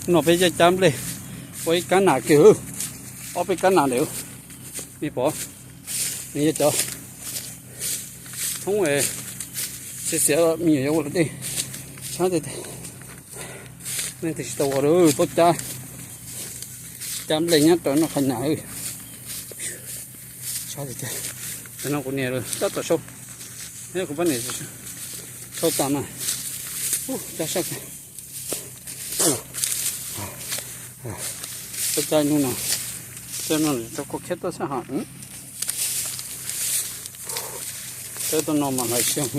No peb cab nplej ua ib kab nas kiag, ob peb kab nas lawm. Nej pom, nws yog cov thoob xiav xiav me nyuam yuav ua luam dej. Sab tiag tiag, nej twb tsis tau ua, tau cab, cab nplej nyob rau noj qhov nas. Sab tiag tiag, no kuv niam tab tom sau, kuv pab niam sau tas mas, cab sab. Cab ib hnub no, cab no rau koj khiab toj sab hov. Cab tau no mas hlais siab.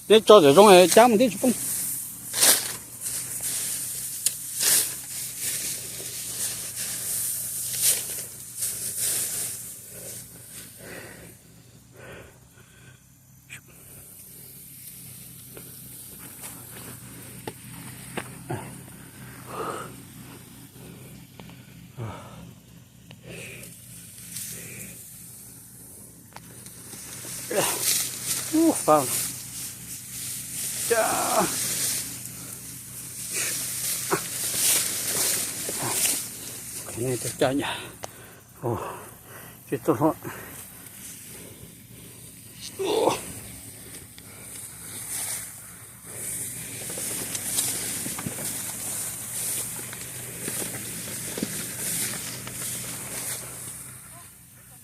Neb tso cov zoo cab mus tib tsis poob. Ub, fab. Tsis txog hlo.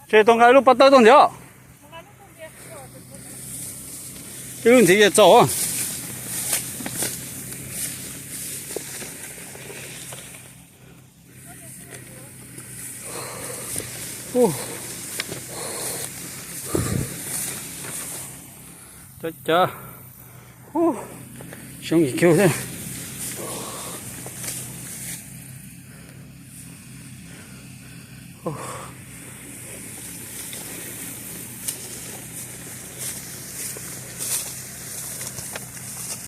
Tsis tau nqa lub pob tawb tuaj ntxiv os. Ib lub ntxiv ces txaus. Cov cov, xyoob yim kiag thiab.